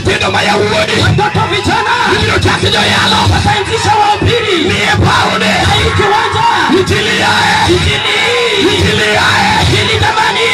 Nyithindo ma yawuoyi. Watoto vijana. Ibiro chak joyalo. Wataanzisha wahubiri. Nie pawne. Na hii kiwanja. Injili yae. Injili. Injili yae. Injili jamani.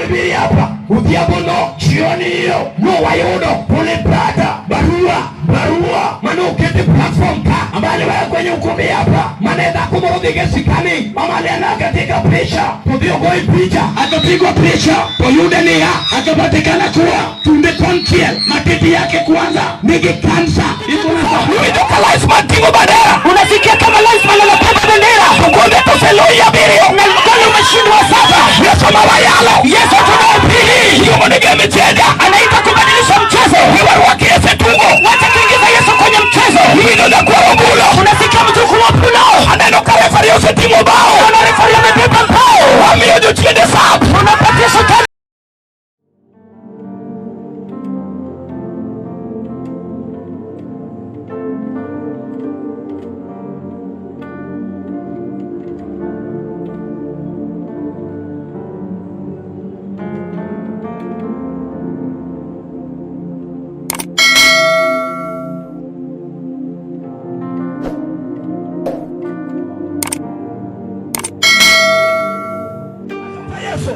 Hubiri hapa odhiambono jioni hiyo nowayudo tulipata barua mane oketi platform ka ambaye aliweka kwenye ukumbi hapa mane dhako moro dhi gi sikani mama alienda katika picha to dhi ogoye picha akapigwa picha to yude niya akapatikana kuwa tunde konchiel matiti yake kwanza nigi kansa iko na Iwinjo ka linesman ting'o bandera. Unasikia kama linesman anabeba bendera. To gonde to oseloyi abiriyo. Na goli umeshindwa saba. Yesu ma wayalo. Yesu tunahubiri. Iluongo ni game changer. Anaita kubadilisha mchezo. We warwak Yesu e tugo. Wacha tuingize Yesu kwenye mchezo. Iwinjo nyakwar Obulo. Unasikia mjukuu wa Obulo. Aneno ka referee oseting'o bao. Naona referee amebeba mbao. Wamiyo jochiende sap. Unapatia shetani. Yesu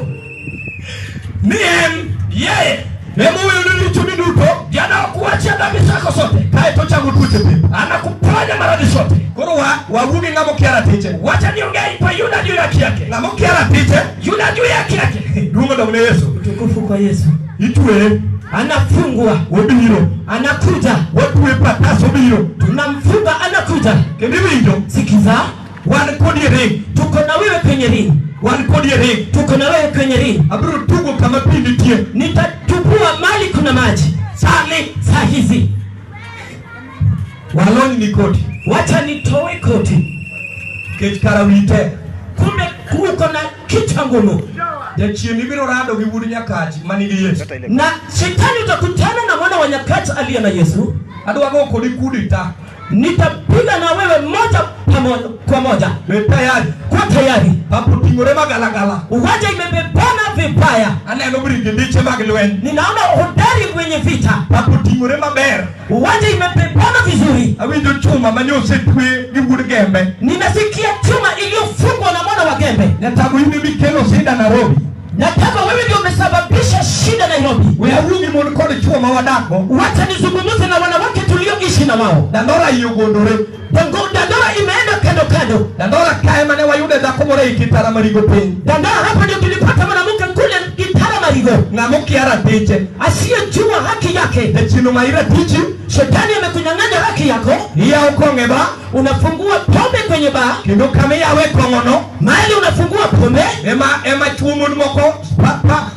ni en yeye emoweyo ni richoni duto anakuachia dhambi zako zote kaeto chango tuoche pep anakuponya maradhi zote. Koro wa wawuo gi ng'ama okia ratiche. Wacha niongee kwa yule ajui haki yake. Ng'ama okia ratiche, yule ajui haki yake. Duong' odong ne Yesu. Utukufu kwa Yesu. Itweye. Anafungwa. Obiro. Anakuja. Watwe patas obiro. Tunamfunga anakuja. Kendo iwinjo. Sikiza. Wan kodi e ring. Tuko na wewe kwenye ring. Wan kodi e ring. Tuko na wewe kwenye ring. Abiro tugo kama pi nitie. Nitatupua mali kuna maji. Sani. Saa hizi. Walony ni koti. Wacha nitoe koti. Nikech kara wiyi tek. Kumbe uko na kichwa ngumu. Jachien ibiro rado gi wuod Nyakach manigi Yesu. Na shetani utakutana na mwana wa Nyakach aliye na Yesu. Adwa go kodi kudi ta. Nitapiga na wewe moja pamoja, kwa moja. Bed tayari. Kwa tayari. Pap oting'ore magalagala. Uwanja imebebana vibaya. Aneno brigindiche mag lweny. Ninaona hodari wenye vita. Pap oting'ore maber. Uwanja imebebana vizuri. Awinjo chuma mane osetwe gi wuod Gembe. Ninasikia chuma iliyofungwa na mwana wa Gembe. Nyatago in ema ikelo shida Nairobi. Nyatago wewe ndio umesababisha shida Nairobi. We awuo gi mon kod chwo ma wadakgo. Wacha nizungumze na wanawake tulioishi na wao. Dandora iye ogondore. Dandora imeenda kando kando. Dandora kae mane wayude dhako moro ei Kitara Marigo piny. Dandora hapo ndio tulipata mwanamke kule Kitara Marigo. Ng'ama okia ratiche. Asiyejua haki yake. Jachien omayi ratichi. Shetani amekunyang'anya haki yako. Iyawo kong'o e bar. Unafungua pombe kwenye bar. Kendo kama iyawe kong'ono. Mahali unafungua pombe. Ema chuo mon moko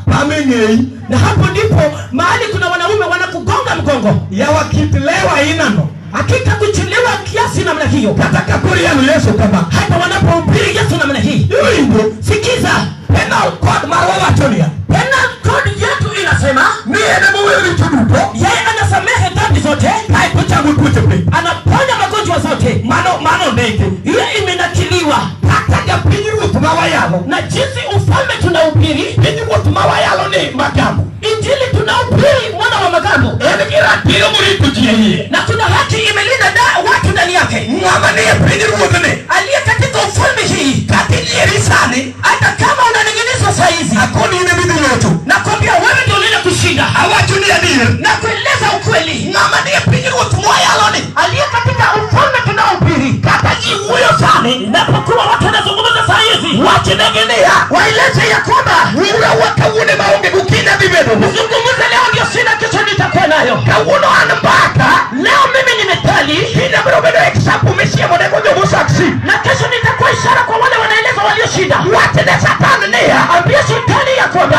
pame ng'eyi. Na hapo ndipo mahali kuna wanaume wanakugonga mgongo. Yawa kit lewa ainano. Hakika kuchelewa kiasi namna hiyo. Kata kapori yalo Yesu kama. Hata wanapohubiri Yesu namna hii. Iwinjo. Sikiza. Penal code marwa wacho niya. Penal code yetu inasema ni en ema oweyo richo duto. Yeye anasamehe dhambi zote. Kaeto chango tuoche piny. Anaponya magonjwa zote. Mano ndiki. Hiyo imenakiliwa. Kata japiny ruoth ma wayalo. Na jinsi ufalme tunahubiri. Piny ruoth ma wayalo ni Magambo. Injili tunahubiri mwana wa Magambo. En gi ratiro morito ji e iye. Na kuna haki imelinda watu ndani yake. Ng'ama nie piny ruodhni. Aliye katika ufalme hii. Kata inyieri sani. Hata kama unaning'inizwa saa hizi. Akoni in ema idhi locho. Nakwambia wewe ndio unaenda kushinda. Awacho ni adier. Nakueleza ukweli. Ng'ama nie piny ruoth mwayalo ni. Aliye katika ufalme tunaohubiri. Kata ji wuoyo sani. Inapokuwa watu wanazungumza saa hizi. Wachnegi niya. Waeleze ya kwamba wuoyo wa kawuono maonge gokinyi adhi bedo go. Zungumza leo ndio sina, kesho nitakuwa nayo. Kawuono an mbaka. Leo mimi nimetali. Kiny abiro bedo example misiemonego jomo succeed. Na kesho nitakuwa ishara kwa wale wanaeleza walioshinda. Wachne Satan niya. Ambia shetani ya kwamba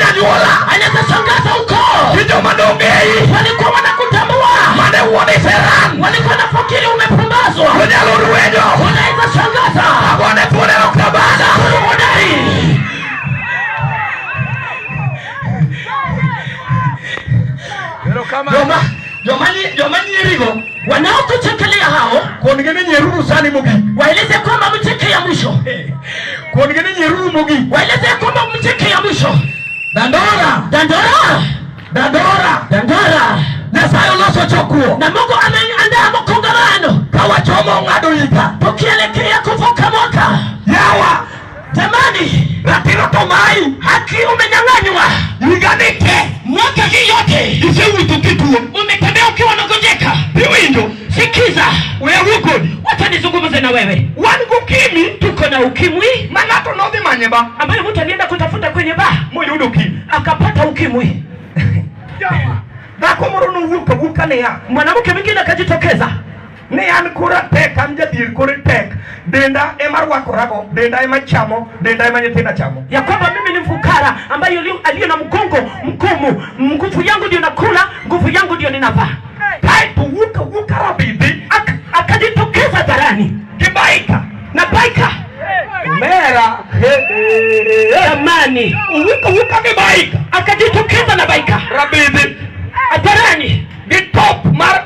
anyuola. Anaweza shangaza ukoo. Gi joma nong'eyi. Walikuwa wanakutambua. Mane wuon iseran. Walikuwa nafikiri umepumbazwa. Onyalo rwenyo. Unaweza shangaza. Agone thuon erokamano. Hodari. Joma nyirigo wanaokuchekelea hao, kongi ni nyeruru sani mogik. Waeleze kwamba mcheke ya mwisho. Kongi ni nyeruru mogik. Waeleze kwamba mcheke ya mwisho. Dandora. Dandora. Dandora. Dandora. Nyasaye oloso chokruok. Na Mungu ameandaa mkongamano. Ka wachomo ng'ado higa. Tukielekea kuvuka mwaka. Yawa. Jamani, ratiro to mai. Haki umenyang'anywa. Higa ni te. Mwaka hii yote isewuotho kituo. Umetembea ukiwa unagonjeka. Iwinjo. Sikiza. We awuo kodi. Wacha nizungumze na wewe. Wan gokimi. Tuko na ukimwi. Ma ng'ato nodhi manye ba. Ambaye mtu alienda kutafuta kwenye ba. Moyudo ukimwi. Akapata ukimwi. Yawa. Dhako moro nowuok awuoka niya. Mwanamke mwingine akajitokeza. Ni an kora tek, an jadhier kore tek. Denda ema rwakorago, denda ema chamo, denda ema nyithinda chamo. Ya kwamba mimi ni mfukara ambaye aliye na mgongo mgumu. Nguvu yangu ndio nakula, nguvu yangu ndio ninavaa. Kaeto wuok awuoka rabidhi. Akajitokeza hadharani. Gi baika. Na baika. Mera. Jamani. Owuok awuoka gi baika. Akajitokeza na baika. Rabidhi. Hadharani. Gi top mar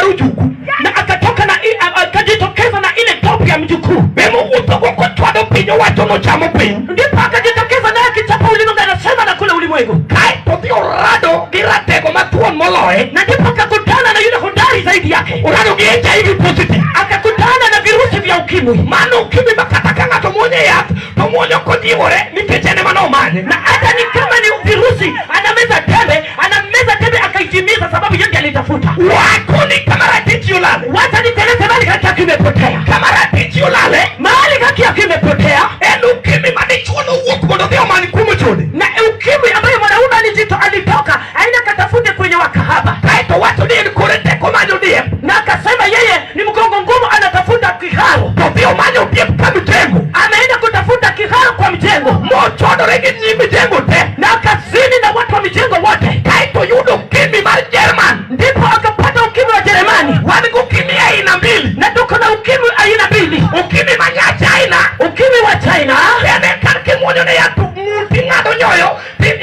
ojuku. Na akatoka na akajitokeza na ile top ya mjukuu. Emo wuotho kochwado piny owacho nochamo piny. Ndipo akajitokeza naye akichapa ulimwengu anasema na kula ulimwengu. Kaeto dhi orado gi ratego mathuon moloye. Na ndipo akakutana na yule hodari zaidi yake. Orado gi HIV positive. Akakutana na virusi vya ukimwi. Mano ukimwi ma kata ka ng'ato muonyo yath to muonyo kojiwore nikech en ema nomanye. Na hata ni kama ni virusi anameza tembe, anameza tembe akaitimiza sababu yeye alitafuta. Wako ni kama ratichi olale. Wacha nikueleze mahali haki yako imepotea. Kama ratichi olale, mahali haki yako imepotea. En ukimwi ma dichuo nowuok mondo odhi omany kuom ochode. Na ukimwi ambayo mwanaume alitoka aenda katafute kwenye wakahaba. Kaeto wacho ni en kore tek omanyo diep. Na akasema yeye ni mgongo ngumu anatafuta kiharo. To dhi omanyo diep ka mjengo. Ameenda kutafuta kiharo kwa mjengo. Mochodore gi nyi mijengo te. Na akazini na watu wa mijengo wote. Kaeto yudo ukimwi mar Jerman. Ndipo akapata ukimwi wa Jerumani. Wan gi ukimwi aina mbili. Na tuko na ukimwi aina mbili. Ukimwi ma nya China. Ukimwi wa China. En kar kimuonyo ne yath ng'uti ng'ado nyoyo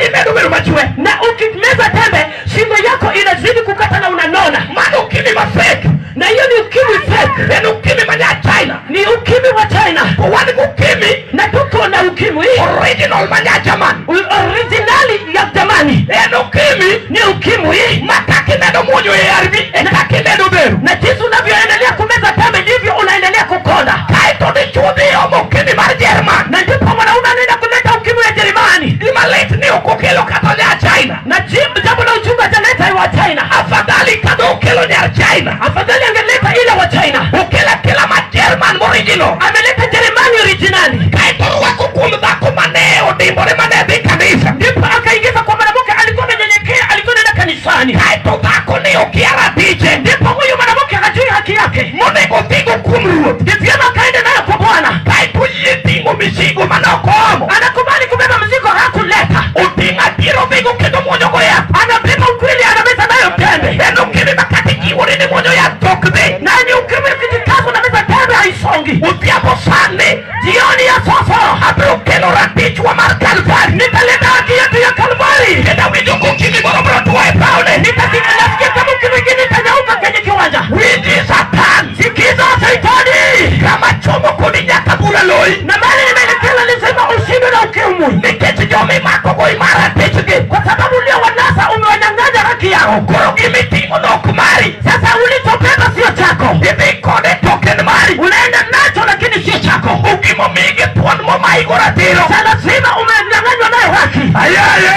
imedo bedo machwe. Na ukimeza tembe shingo yako inazidi kukata na unanona. Mano ukimwi ma fake. Na hiyo ni ukimwi fake. En ukimwi ma nya China. Ni ukimwi wa China. To wan gi ukimwi. Na tuko na ukimwi original ma nya German. Originali ya zamani. En ukimwi ni ukimwi ma kaka imedo muonyo e ARV e kaka imedo bedo. Na jinsi unavyoendelea kumeza tembe ndivyo unaendelea kukonda. Kaeto dichuo dhi omo ukimwi mar Jerman. Na ndipo mwanaume anaenda kuleta ukimwi wa Jerumani. Gima lit ni ok okelo kata nyar China. Na jambo la uchungu hajaleta wa China. Afadhali kata okelo nyar China. Afadhali angeleta ile wa China. Okelo akela ma Jerman original. Ameleta Jerumani originali. Kaeto orwako kuom dhako mane odimbore mane dhi kanisa. Ndipo akaingiza kwa mwanamke alikuwa amenyenyekea, alikuwa anaenda kanisani. Kaeto dhako ni okia ratiche. Ndipo huyu mwanamke hajui haki yake. Monego odhigo kuom ruoth. Ni vyema akaenda nayo kwa Bwana. Kaeto oyie ting'o mizigo mane ok oomo. Anakubali kubeba mzigo hakuleta. Oting'o adier odhigo kendo muonyo go yath. Anabeba ukweli anameza nayo tembe. En ukimwi ma kata ijiwori ni muonyo yath ok dhi. Na ni ukimwi ukijikaza unameza tembe haisongi. Odhiambo sani, jioni ya sasa, abiro kelo ratichwa mar Kalvari. Nitaleta haki yetu ya Kalvari. Kendo awinjo ka ukimwi moro biro tuo e pawne. Nitasikia kama ukimwi ingine itanyauka kwenye kiwanja. Winji Satan. Sikiza Shetani. Kama chomo kodi nyaka bura loyi. Na mahali nimeelekea lazima ushindwe na ukimwi. Nikech joma imakogo ima ratichgi. Kwa sababu ulio wanasa umewanyang'anya haki yao. Koro gimiting'o nok mari. Sasa ulichobeba sio chako. Idhi kode to ok en mari. Unaenda nacho lakini sio chako. Ukimwi omigi thuon momaigo ratiro. Sasa lazima umenyang'anywa nayo haki. Ayaye.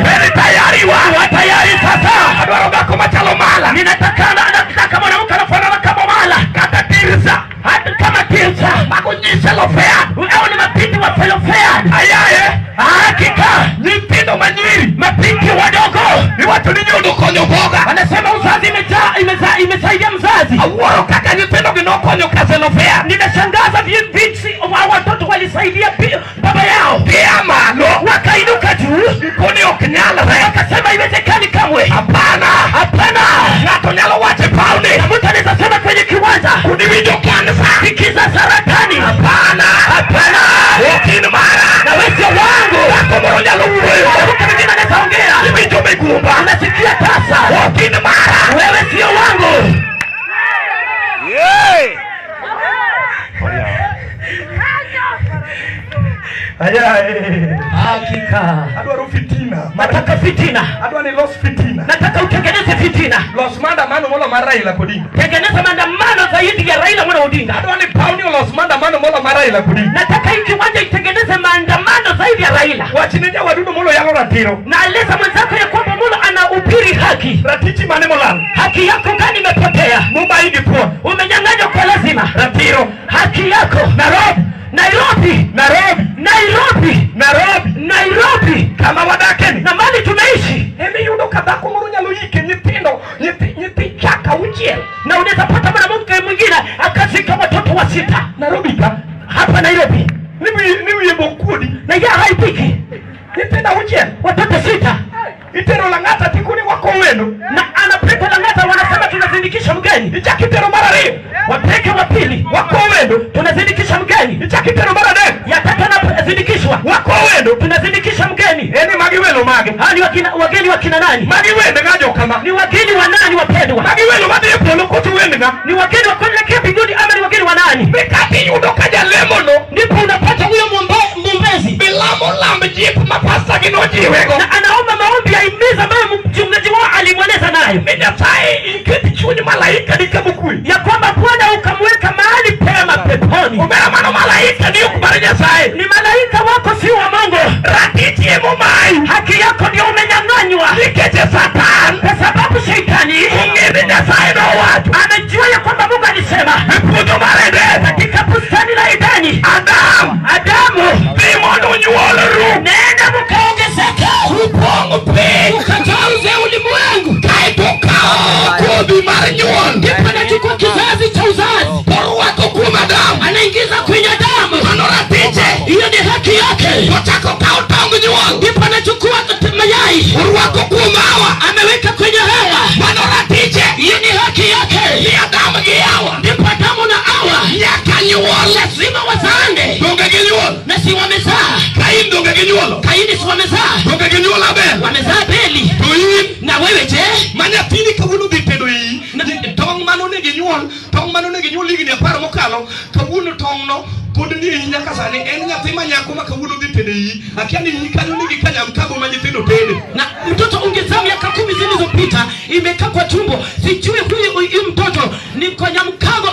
Bed tayari wa. Wa tayari sasa. Adwaro dhako machalo mala. Ninataka mwanamke anafanana kama mala. Kata Tirza. Hata kama Tirza. Mago nyi Zelofehad. Hao ni mabinti wa Zelofehad. Ayaye. Hakika nyithindo manyiri. Mabinti wadogo. Iwacho ni nyondo konyo boga. Wanasema uzazi imesaidia mzazi. Awuoro kaka nyithindo gi nokonyo nokonyo ka Zelofehad. Ninashangaza jinsi watoto walisaidia baba yao. Gia malo. Wakainuka juu. Gikoni ok nyalre. Wakasema haiwezekani kamwe. Hapana. Hapana. Ng'ato nyalo wacho e pawni. Na mtu anaweza sema kwenye kiwanja. Kuniwinjo kansa. Sikiza saratani. Hapana. Hapana. Ok in mara. Na wewe sio wangu. Dhako moro nyalo wuoyo. Mtu mwingine anaweza ongea. Iwinjo migumba. Unasikia tasa. Ok in mara. Wewe sio wangu. Yeah. Hakika. Adwaro fitina. Nataka fitina. Adwa ni los fitina. Nataka utengeneze fitina. Los maandamano molo mar Raila Odinga. Tengeneza maandamano zaidi ya Raila Amolo Odinga. Adwa ni pawni olos maandamano molo mar Raila Odinga. Nataka hii kiwanja itengeneze maandamano zaidi ya Raila. Wachne jawadudu molo yalo ratiro. Na eleza mwenzako ya kwamba Molo anahubiri haki. Ratichi mane molal. Haki yako gani imepotea? Mumaigi thuon. Umenyang'anywa kwa lazima. Ratiro. Haki yako. Nairobi. Nairobi. Nairobi. Nairobi. Nairobi. Nairobi. Kama wadakeni. Na mali tumeishi. Emiyudo ka dhako moro nyalo yike nyithindo, nyithi chak auchiel. Na unaweza pata mwanamke mwingine akazika watoto wa 6. Nairobi ka. Hapa Nairobi. Ni wiye bokudi. Na ya haipiki. Nyithindo auchiel. Watoto 6. Itero Lang'ata tikuni wako wendo. Na anapeleka Lang'ata wanasema tunazindikisha mgeni. Ichaki tero mara ariyo. Wapeleke wa pili. Wako wendo. Tunazindikisha mgeni. Ichaki tero mara adek. Ya tatu anazindikishwa. Wako wendo. Tunazindikisha mgeni. Eni magi welo mage. Hao ni wageni wa kina nani? Magi wende ng'a jokama. Ni wageni wa nani wapendwa? Magi welo madhi e polo koso wende ng'a? Ni wageni wa kuelekea mbinguni ama ni wageni wa nani? Mikati yudo ka jalemo no. Ndipo unapata huyo mwombezi. Bilamo lamb jip ma pasta gi nojiwego. Na anaomba maombi ya imiza ambayo mchungaji wao alimweleza nayo. Ni Nyasaye iket chuny malaika ni kamokwe. Ya kwamba Bwana ukamweka mahali pema peponi. Omera mano malaika ni ok mar Nyasaye. Ni malaika wako si wa Mungu. Ratichi emomayi. Haki yako ndio umenyang'anywa. Nikech Satan. Kwa sababu shetani ong'e ni Nyasaye nowacho. Anajua ya kwamba Mungu alisema. E puodho mar Eden. Katika bustani la Edeni. Adamu. Dhi mondo unyuolru. Nenda mkaongezeke. Upong' piny. Ukajauze ulimwengu. Kaeto kawo kodhi mar nyuol. Ndipo anachukua kizazi cha uzazi. Orwako kuom Adam. Anaingiza kwenye damu. Mano ratiche. Hiyo ni haki yake. Ochako kawo tong nyuol. Ndipo anachukua mayai. Orwako kuom Hawa. Ameweka kwenye hewa. Mano ratiche. Hiyo ni haki yake. Ni Adam gi Hawa. Ndipo Adamu na Hawa nyaka nyuol. Lazima wazaane. Donge ginyuol. Na si wamezaa. Kain donge ginyuolo. Kaini si wamezaa. Donge ginyuolo Abel. Wamezaa Abeli. To in. Na wewe je? Ma nyathini kawuono dhi tedo iyi. Tong' mano ne ginyuol. Tong' mano ne ginyuol higni 10 mokalo. Kawuono tong' no pod ni iyi nyaka sani. En nyathi ma nyako ma kawuono dhi tedo iyi. Akia ni iyi kanyo nigi kanyamkago ma nyithindo tede. Na mtoto ungezaa miaka 10 zilizopita imekaa kwa tumbo. Sijui huyu mtoto ni kanyamkago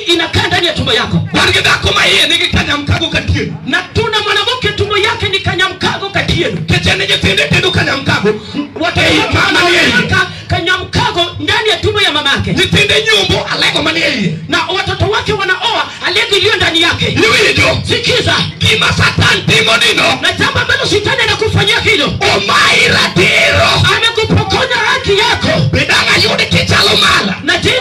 inakaa ndani ya tumbo yako. Wan gi dhako ma iye nigi kanyamkago katieno. Na tuna mwanamke tumbo yake ni kanyamkago katieno. Keche ni nyithinde tedo kanyamkago. Watoto wanaweka kanyamkago ndani ya tumbo ya mamake. Nyithinde nyombo alego manie iye. Na watoto wake wanaoa alego iliyo ndani yake. Iwinjo? Sikiza. Gima Satan timo nino. Na jambo ambalo shetani anakufanyia hilo. Omayi ratiro. Amekupokonya haki yako. Be dang' ayudi kichalo mala. Na je,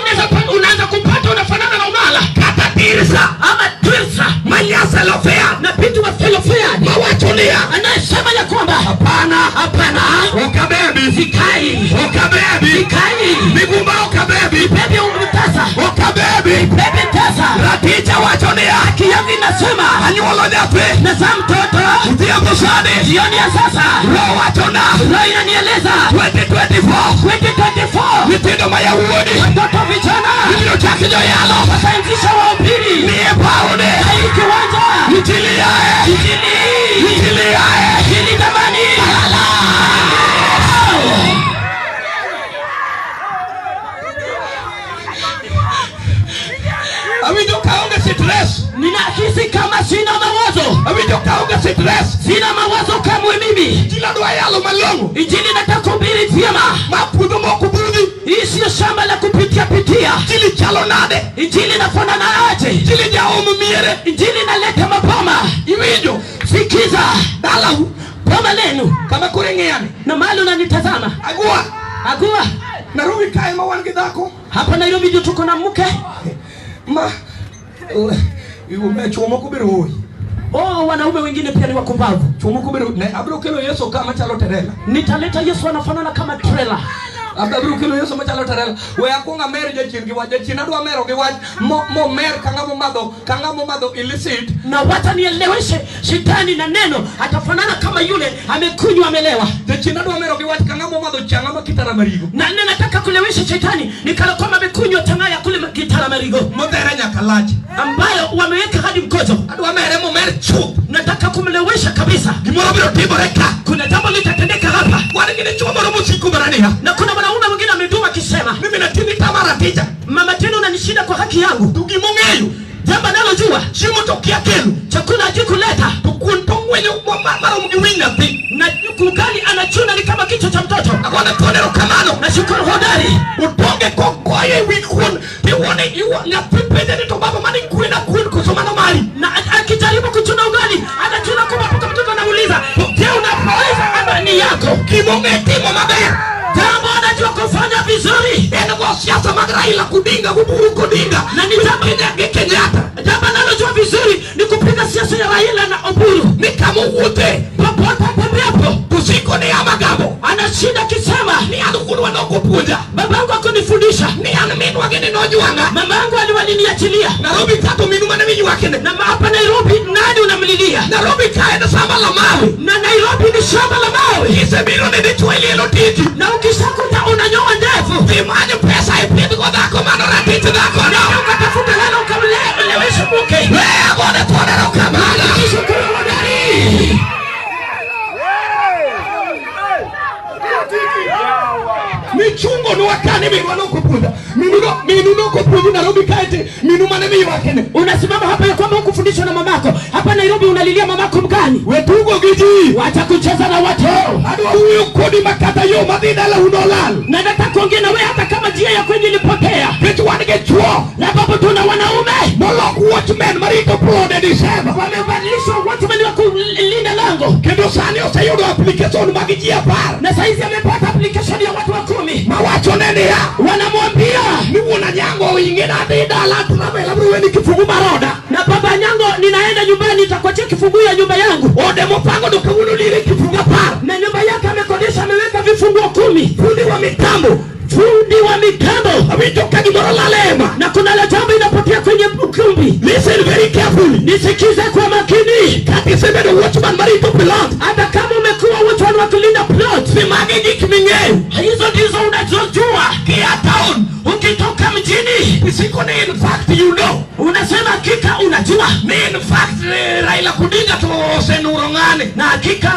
unaanza kupata unafanana na umala. Kata Tirsa. Ama Tirsa. Ma nya Zelofehad. Na binti wa Zelofehad. Mawacho niya. Anayesema ya kwamba hapana. Hapana. Ok abebi. Sikai. Ok abebi. Sikai. Migumba ok abebi. Bebi tasa. Ok abebi. Bebi tasa. Raticha wacho niya. Haki yangu inasema. Anyuolo nyathi. Nazaa mtoto. Odhiambo sani. Jioni ya sasa. Roho wachona. Roho inanieleza. 2024. 2024. Nyithindo ma yawuoyi. Watoto vijana. Ibiro chak joyalo. Wataanzisha wahubiri. Ni e pawni. Na hii kiwanja. Injili yae. Injili. Injili yae. Injili jamani. Alala. Awinjo kaonge stress. Ninahisi kama sina mawazo. Awinjo kaonge stress. Sina mawazo kamwe mimi. Injili adwa yalo malong'o. Injili nataka kuhubiri vyema. Ma puodho mok obudhi. Hii sio shamba la kupitia pitia. Injili chalo nade? Injili inafanana aje? Injili jaomo miere. Injili inaleta maboma. Iwinjo? Sikiza. Dalau. Boma lenu. Kama koro ing'iyani. Na mahali unanitazama. Agua. Agua. Nairobi kae ma wan gi dhako. Hapa Nairobi ndio tuko na mke. Ma Oh, wanaume wengine pia ni wakumbavu. Yesu kama chalo terela. Nitaleta Yesu anafanana kama trailer. Abiro kelo Yesu machalo terela. We akwongo amer jachien gi wach. Jachien adwa mero gi wach mo mer ka ng'ama omadho illicit. Na wacha nieleweshe shetani na neno atafanana kama yule amekunywa amelewa. Jachien adwa mero gi wach ka ng'ama omadho chang'a ma Kitara Marigo. Na nataka kulewesha shetani ni kana kwamba amekunywa chang'a ya kule Kitara Marigo. Modhere nyaka lach. Ambayo wameweka hadi mkojo. Adwa mere mo mer chuth. Nataka kumlewesha kabisa. Gimoro biro timore ka. Kuna jambo litatendeka hapa. Wan gi dichuo moro mosiko barania. Na kuna mwanaume mwingine ameduma akisema, mimi natini tamara tija. Mama tena unanishinda kwa haki yangu. To gimong'eyo. Jambo nalojua, chiemo to kia kelo. Chakula hakikuleta. To kuon to ng'wenyo marom gi wi nyathi. Na ugali anachuna ni kama kichwa cha mtoto. Agone thuon erokamano. Nashukuru hodari. Utonge kogoye wi kuon. Tiwone iwo nyathi penje ni to baba mani gwen kuon koso mano mari. Na akijaribu kuchuna ugali, anachuna kwa mpaka mtoto anauliza, je, unapoweza ama ni yako? Gimong'e timo maber. Jambo anajua kufanya vizuri. En go siasa mag Raila Odinga, Uhuru Odinga. Na ni jambo gi Kenyatta. Jambo analojua vizuri ni kupiga siasa ya Raila na Oburu. Ni kama wuothe. Popote atembeapo. Tusiko ni amagabo. Anashinda kisema ni an wuonwa nokopuonja. Babangu hakunifundisha. Ni an minwa gini nojwang'a. Mamangu aliniachilia. Nairobi ka to minu mane miywakne. Na hapa Nairobi nani unamlilia? Nairobi ka en shamba la mawe. Na Nairobi ni shamba la mawe. Kisebiro ni dichuo ilielo tiji. Na ukishakuta unanyoa ndevu. Dhi manyo pesa ipidh go dhako mano ratich dhako no. Na ukatafuta hela ukamleweshe mke. We agone thuon erokamano. Nashukuru hodari. Michungo nwa kani minwa nokopuonja. Minu nokopuonji Nairobi kaete minu mane miywakne. Unasimama hapa ya kwamba hukufundishwa na mamako. Hapa Nairobi unalilia mamako mgani? Wetugo gi ji. Wacha kucheza na watu. Adwa wuoyo kodi makata yo madhi dala unolal. Na nataka kuongea na wewe hata kama njia ya kwenye ilipotea. Nikech wan gi chuo. Na baba tuna wanaume. Molok watchmen marito plode e December. Wamebadilishwa watchmen wa kulinda lango. Kendo sani oseyudo application mag ji 10. Na saizi amepata application ya watu 10. Mawachone niya. Wanamwambia ni wuon Anyango owinge nadhi dala travel abiro weni kifungu mar oda. Na baba Anyango ninaenda nyumbani nitakuachia kifungu ya nyumba yangu. Ode mopango to kawuono lire kifungu 10. Na nyumba yake amekodisha ameweka vifunguo 10. Fundi wa mitambo. Fundi wa mitambo. Awinjo ka gimoro lal e hema. Na kuna la jambo inapotea kwenye ukumbi. Listen very carefully. Nisikize kwa makini. Kata isebedo watchman marito plot. Hata kama umekuwa watchman wa kulinda plot. Ni magi gik ming'eyo. Hizo ndizo unazojua. Kia town. Ukitoka mjini. Isiko ni in fact you know. Unasema hakika unajua. Ni in fact Raila Odinga to osenuro ng'ane. Na hakika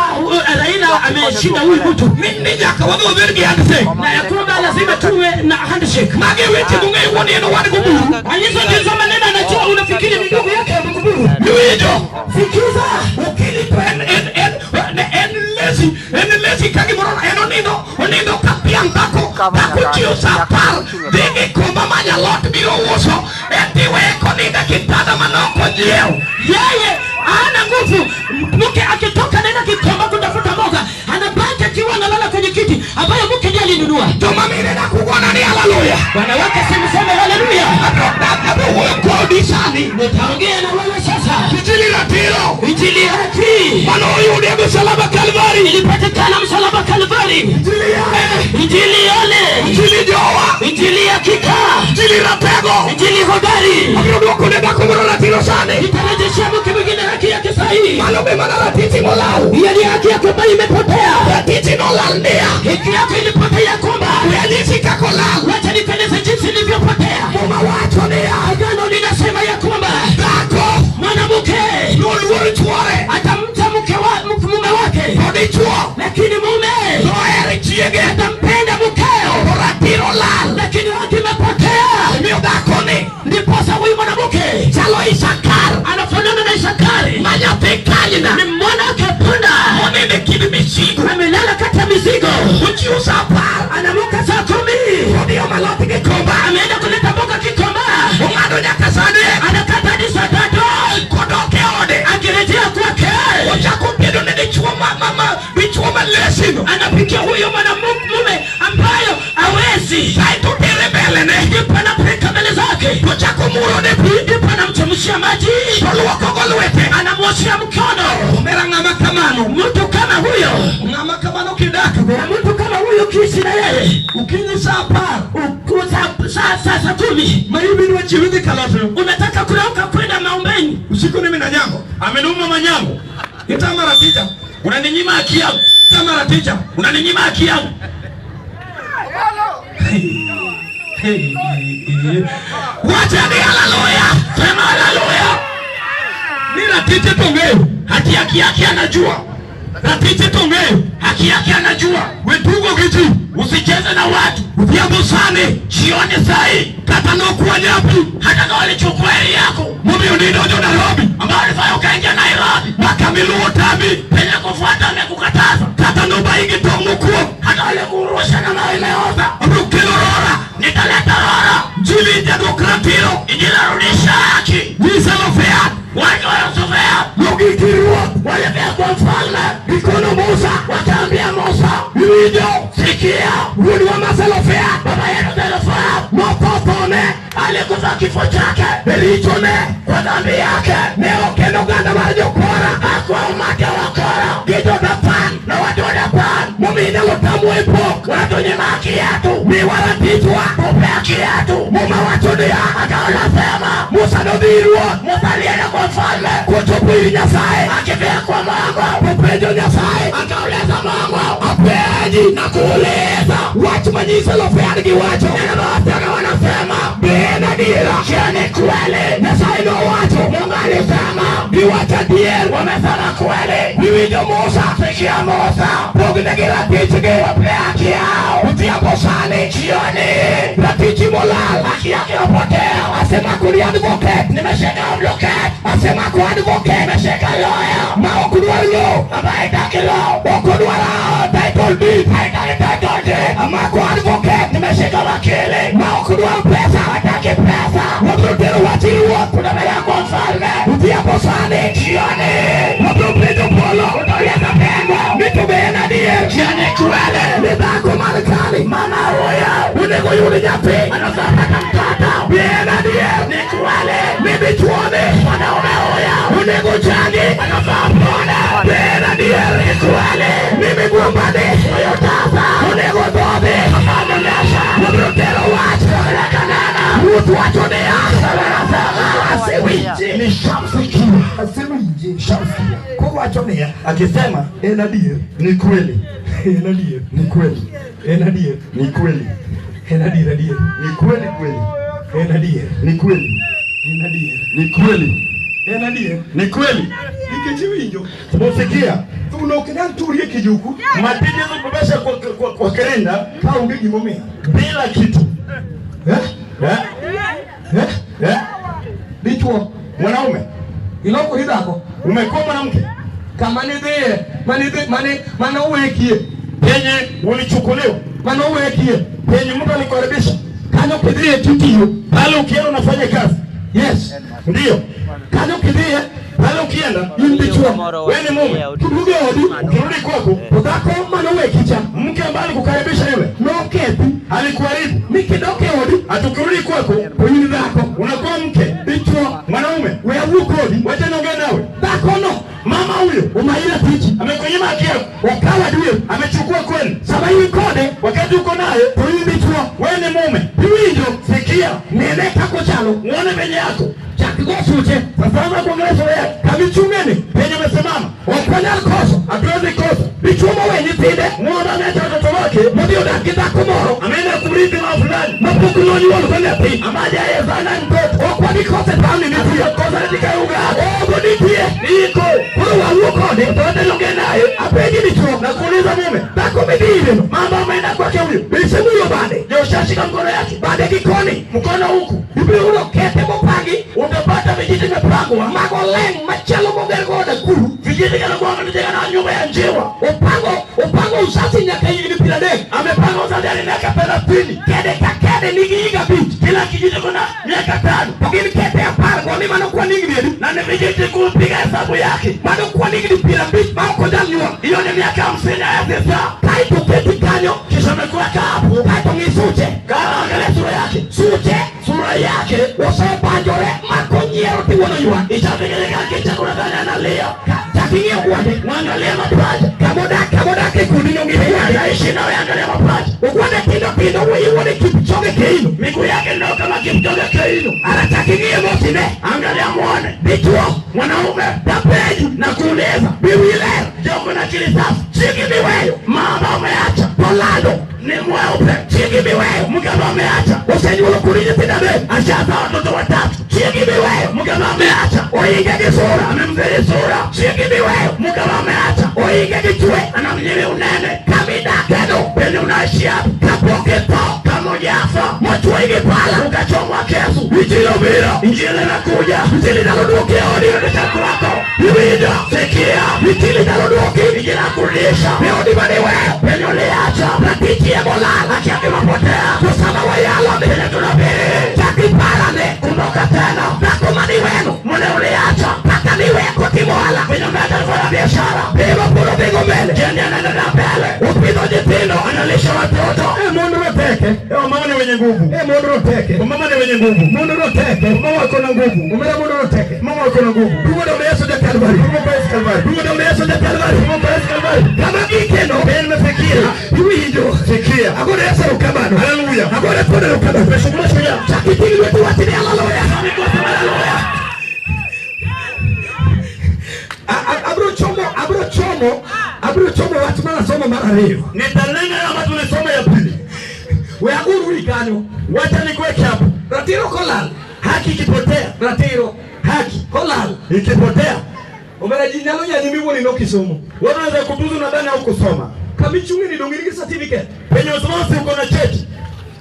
Raila ameshinda huyu mtu. Ni nyaka wadhi wabed gi handshake. Na ya kwamba lazima tuwe na handshake. Magi weche mong'eyo wuon en owad goburu. Hizo ndizo maneno anajua unafikiri ni ndugu yake amekuburu. Niwinjo. Sikiza. Okili to en lazy. En lazy ka gimoro en onindo. Onindo ka piang' dhako. Dhako chiew sa 10. Dhi gi komba ma nyalot biro uso. Eti weye konindo e kitanda manok onyiew. Yeye hana nguvu. Mke akitoka nenda Kikomba kutafuta mboga, anabaki akiwa analala kwenye kiti ambayo mke ndiye alinunua. Joma mine nakugona ni haleluya. Wanawake simseme haleluya. Abiro wuoyo kodi sani. Nitaongea na wewe sasa. Injili ratiro. Injili haki. Mano oyudi e msalaba Kalvari. Ilipatikana msalaba Kalvari. Injili yale. Injili yale. Injili jowa. Injili hakika. Injili ratego. Injili hodari. Abiro duoko ne dhako moro ratiro sani. Nitarejeshea mke mwingine haki yake sahihi. Mano be mana ratiti molal. Hiyo ni haki yako ambayo imepotea. Ratiti nolal ndiya. Haki yako ilipotea kwamba. We anyisi kaka olal. Wacha nikueleze jinsi ilivyopotea. Muma wacho niya. Agano linasema ya kwamba dhako mwanamke noluor chuore. Atamcha mke wa mume wake. To dichuo. Lakini mume nohero chiege. Atampenda mkeo. To ratiro lal. Lakini haki imepotea. Omiyo dhakoni ndiposa huyu mwanamke chalo Isakar. Anafanana na Isakari. Ma nyathi kanyna. Ni mwanamke punda. Monindo e kind mizigo. Amelala kati ya mizigo. Ochiew sa 10. Anaamka saa 10. Odhi omo alot Gikomba. Ameenda kuleta mboga Gikomba. Ong'ado nyaka sa 3. Anakata hadi saa 3. Kodok e ode. Akirejea kwake. Ochako bedo ne dichuo dichuo ma lesino. Anapikia huyo mwanamume ambayo hawezi. Kaeto tere mbele ne. Ndipo anapika mbele zake. To Tochako muro ne pi. Ndipo anamchemshia maji, Toluoko go lwete. Anamwoshea mkono. Omera ng'ama kamano. Mtu kama huyo, Ng'ama kamano kidak go. Na mtu kama huyo ukiishi na yeye, Ukinyi sa 10. Saa 10 Ma ibidwa chiew idhi kaloto. Unataka kurauka kwenda maombeni. Usiku ni mina nyango. Amenuma manyango. Itama raticha. Unaninyima haki yangu. Itama raticha. Unaninyima haki yangu. Wacha ni haleluya. Sema haleluya. Ni ratiche to ng'eyo. Haki yake yake anajua. Ratiche to ng'eyo. Haki yake anajua. Wetugo gi ji. Usicheze na watu. Odhiambo sani. Jioni sahi. Kata nokwanya pi. Hata kama walichukua heli yako. Momiyo nidonjo Nairobi. Ambao walifanya ukaingia Nairobi. Maka miluwo tami. Penye kufuata amekukataza. Kata nobayi gi tong' mokuok. Hata walikuurusha na mawe imeoza. Abiro kelo rora. Nitaleta rora. Injili jaduok ratiro. Injili arudisha haki. Nyisa Lofeat. Watu wa Lofeat. Nogik ir ruoth. Walifika kwa mfalme. Gikono Musa. Wakaambia Musa. Iwinjo. Sikia. Wuonwa ma Zelofehat. Baba yetu Zelofehat. Notho thone. Alikufa kifo chake. E richone. Kwa dhambi yake. Ne ok en oganda mar jokora. Hakuwa umati wa wakora. Gi jo-Dathan. Na watu wa Dathan. Momiyo inyalo tamwa e pok. Wanatunyima haki yetu. Miwa ratichwa. Tupe haki yetu. Muma wacho niya. Hata unasema. Musa nodhi ir ruoth. Musa alienda kwa mfalme. Kochopo ir Nyasaye. Akifika kwa Mungu. Openjo Nyasaye. Akauliza Mungu. Apenji. Nakuuliza. Wach manyiso Lofeat giwacho. Neno wasichana wanasema. Be en adiera. Je, ni kweli? Nyasaye nowacho. Mungu alisema. Giwacho adier. Wamesema kweli. Giwinjo Musa. Sikia Musa. Pognegi ratichgi. Wape haki yao. Odhiambo sani. Jioni. Ratichi molal. Haki yake imepotea. Asemako ni advocate. Nimeshika advocate. Asemako advocate. Nimeshika lawyer. Ma ok dwar lowo. Ambaye haitaki lowo. Ok odwar title deed. Haitaki title deed. Amako advocate. Nimeshika wakili. Ma ok dwar pesa. Hataki pesa. Wabiro tero wach ir ruoth. Tunapeleka kwa mfalme. Odhiambo sani. Jioni. Wabiro penjo polo. Utauliza pengo. Ni to be en adier. Je, ni kweli? Ni dhako mar kani. Mama huyo. Onego yud nyathi. Anapata mtoto. Be en adier. Ni kweli. Ni dichuoni. Mwanaume huyo. Onego changi. Anafaa pone. Be en adier. Ni kweli. Ni migumbani. Huyo tasa. Onego dhodhi. Ananyonyesha. Wabiro tero wach. Peleka neno. Ruoth wacho niya. Anasema. Asewinje. Nishamsikia. Asewinje. Shamsikia. Kowacho niya. Akisema En adier. ni kweli. En adier. Ni kweli. En adier. Ni kweli. En adier adier. Ni kweli kweli. En adier. Ni kweli. En adier. Ni kweli. En adier. Ni kweli. Nikech iwinjo. Tumesikia. Thuno ok nyal turie kijuku Matiti kubebesha kwa kerenda ka onge gimomiyo. bila kitu. Eh? Eh? Eh? Eh? Dichuo. Mwanaume, Ilokori dhako. umekuwa mwanamke Kama nidhiye, manidhi mane mane owekie. penye ulichukuliwa, Mane owekie. penye mtu alikuharibisha, Kanyo kidhiye titiyo. pale ukienda unafanya kazi. Yes. Ndiyo, Kanyo kidhiye pale ukienda in dichuo. wewe ni mume, Kiduogo e odi. ukirudi kwako, To dhako mane oweki cha mke ambaye alikukaribisha yule nokethi alikuharibu. ni kidok e odi Atukirudi kwako to in dhako. unakuwa mke, Dichuo. mwanaume. We awuo kodi. Wacha niongee nawe. Dhakono Mama huyo omayi ratichi. amekunyima haki yako, Okawo adier. amechukua kweli. Sama in kode Wakati uko naye to in dichuo. wewe ni mume. Iwinjo. Sikia, Nene kaka ochalo. muone venye yako Chak go suche. sasa. Anza kuangalia sura yake Kama ichung'eni penye umesimama, ok wanyal koso. hatuwezi kosa. Dichuo mowe nyithinde Muone ameacha watoto wake, modhi odak gi dhako moro ameenda kumrithi mama fulani mapok nonyuol go nyathi. ambaye hajazaa naye mtoto. Ok wabi koso e taon ni nitie. Kosa katika Uganda Ogo nitie. iko. Koro wawuo kode. Tuende niongee naye. Apenji dichuo. Nakuuliza mume, Dhako midhi ireno. mama ameenda kwake huyo, Isemulo bade. je, ushashika mkono yake? Bade gi koni. Mkono huku Ibiro yudo kete mopangi utapata vijiti vimepangwa, mag oleng' machalo moger godo akuru. vijiti kana kwamba vimejenga na nyumba ya njiwa. Opango usasi nyaka higni 30. Amepanga uzazi hadi miaka 30. Kede ka kede nigi higa 5. Kila kijiji kuna miaka 5 To gin kete 10 go ni mano kwan higni adi? na ni vijiti kupiga hesabu yake. Mano kwan higni 50 ma ok onyal nyuol. Hiyo ni miaka 50 hawezi zaa. Kaeto keti kanyo. Kisha amekuweka hapo, Kaeto ng'i suche. Kaa angalia sura yake, Suche sura yake osea ywak. Itafikirika kicha kuna dhani analia. Chak ing'iyo ogwande. Mwangalie mapaja. Kamodak kamodak e kundino ng'i ogwande. Anaishi nawe, angalia mapaja. Ogwande tindo tindo wuoyi Kipchoge Keino. Miguu yake ndio kama Kipchoge Keino. Ara chak ing'iye mos ine. Angalia muone. Dichuo. Mwanaume Dapenji. na kuuliza, Bi wiyi ler. je, uko na akili safi? Chiegi miweyo. Mama umeacha Tolando. ni mweupe. Chiegi miweyo. Mke ambaye ameacha Osenyuolo kodi nyithindo adek. ashazaa watoto watatu. Chiegi miweyo. Mke ambaye ameacha Oinge gi sura. amemzidi sura. Chiegi miweyo. Mke ambaye ameacha Oinge gi chwe. anamnyimi unene. Kamidakeno. Penye unaishi hapo, Kapok itho. kama hujafa Mochwoyi gi pala. ukachomwa kesu, Injili obiro. Injili inakuja, Injili nyalo duoki e odi. irudisha kwako. Iwinjo. Sikia, Injili nyalo duoki. Injili inakurudisha E odi mane iweyo. penye uliacha. Ratichi emolal. Haki yako imepotea, To sama wayalo ni. penye tunahubiri. Chak iparane. Kumbuka tena Dhako mane iweno. mule uliacha, Kaka niweyo kotimo ohala. penye umeacha kufanya biashara, Biro pod odhigo mbele. jendi anaendelea mbele, Opidho nyithindo. analisha watoto. E mon roteke. Wamama ni wenye nguvu. E mon roteke. Wamama ni wenye nguvu. Mon roteke. Mama wako na nguvu. Omera mon roteke. Mama wako na nguvu. Duogo damu Yesu ja Kalvari. Mungu kwa Yesu Kalvari. Duogo damu Yesu ja Kalvari. Mungu kwa Yesu Kalvari. Kama gikeno. Penye nimefikia. Iwinjo. Sikia. Agone Yesu erokamano. Haleluya. Agone thuon erokamano. Tumeshukuru shujaa. Chak iting' lweti wach ni haleluya. Haleluya. Abiro chomo wach manasomo mar ariyo. Nitalenga kama tulisoma ya pili. We agur wi kanyo. Wacha nikuweke hapo. Ratiro kolal. Haki ikipotea, Ratiro. haki Kolal. ikipotea, Omera ji nyalo yanyi miwuo ni nokisomo. Watu wanaweza kutuzu nadhani au kusoma. Kamichung'e ni dong' in gi certificate. Penye usimamo si uko na cheti.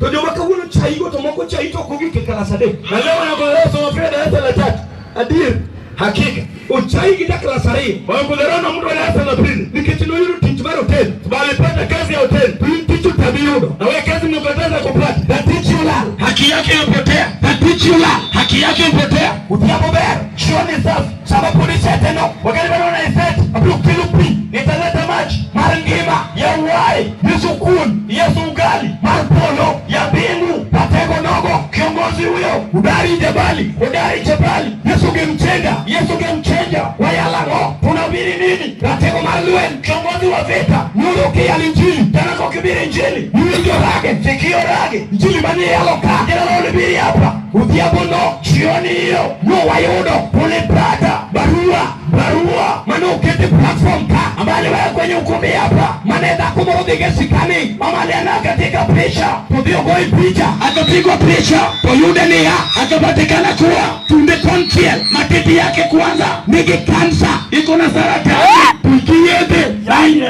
To joma kawuono chaigo to moko chai to ok ogik e klas adek. Na leo wanakuelewa somo pia darasa la tatu. Adier. Hakika. Ochai gi jaklas ariyo. Wanakuelewa na mtu wa darasa la pili. Nikech noyudo tich mar hotel. Sababu alipata kazi ya hoteli. To in tich otami yudo. Na wewe kazi mnakataza kupata. Ratichi olal. Haki yake imepotea, Ratichi olal. haki yake imepotea. Odhiambo ber. Jioni safi. Sama pod iseteno. Wakati bado unaiseti, Abiro kelo pi nitaleta maji mar ngima. ya uhai. Yesu kuon. Yesu ugali Mar polo. ya mbingu. Ratego nogo. Kiongozi huyo Udari jabali. hodari jabali, Yesu gemchenja. Yesu game changer. Wayalo ang'o? Tunahubiri nini? Ratego mar lweny. Kiongozi wa vita, Nyoro kiyalo injili. tena kwa kuhubiri injili, Iwinjo rage. sikio rage Injili mane iyalo ka. jina la ulihubiri hapa Odhiambo no. jioni hiyo Nowayudo. tulipata Barua. barua Mane okete platform ka. ambayo aliweka kwenye ukumbi hapa. Mane dhako moro odhigo e sikani. Mama alienda katika picha, To dhi ogoye picha. Akapigwa picha, To yude niya. akapatikana kuwa Tunde konchiel. matiti yake kwanza Nigi kansa. iko na saratani To gi yedhe.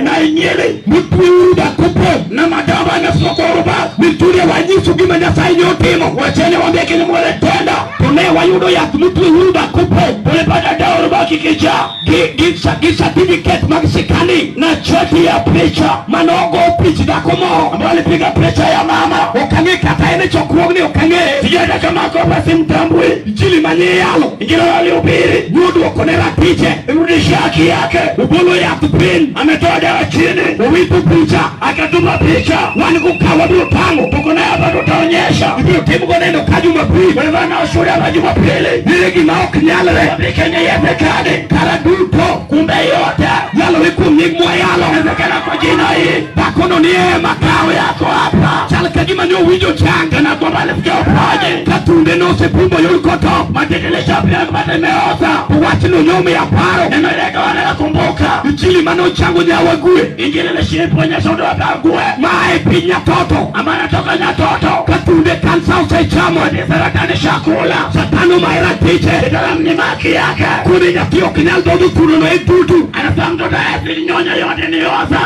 na ingine Motwe uruba kopo. na madawa yamefungwa kwa uruba. Niturie wanyiso gima Nyasaye ne otimo. Wacheni waambie kile Mungu alitenda. To ne wayudo yath motwe uruba kopo. Tulipata dawa uruba kikijaa Gi certificate mag sikani. na cheti ya picha Manogo pich dhako moro. ambayo alipiga picha ya mama. Ok ang'e kata en e chokruogni ok ang'e. Sijui hata kama ako hapa, simtambui. Injili mane iyalo. Injili alihubiri Nodwoko ne ratiche. irudishia haki yake. Ogolo yath piny. Ametoa dawa chini, Owito picha. akatuma picha. Wan go ka wabiro tang'o. Tuko naye hapa, tutaonyesha. Ibiro timgo neno ka Jumapili. Kulingana na ushuhuda wa Jumapili, Nire gima ok nyalre. Wapi Kenya haiwezekani. Kara duto. Kumbe yote Nyalore kuom nying mwayalo. inawezekana kwa jina hii. Dhakono ni e makao Yako hapa Chal ka gima ne owinjo chang. kana kwamba alifikia uponyaji. Ka tunde nosepumbo yud kotop. Matiti ilishapia kupata imeoza. To wachno nomiya paro. Neno ile ikawa nakumbuka Injili manochango nyawague. Injili ilishiponya sauti wa Bague Ma e piny Nyatoto. ambayo anatoka Nyatoto. Ka tunde kansa osechamo. Ni saratani shakula Satan omaye ratiche. Shetani mnyima haki yake. Kune nyathi ok nyal dhodho thunono e dudu. Anasema mtoto hawezi nyonya yote ni oza.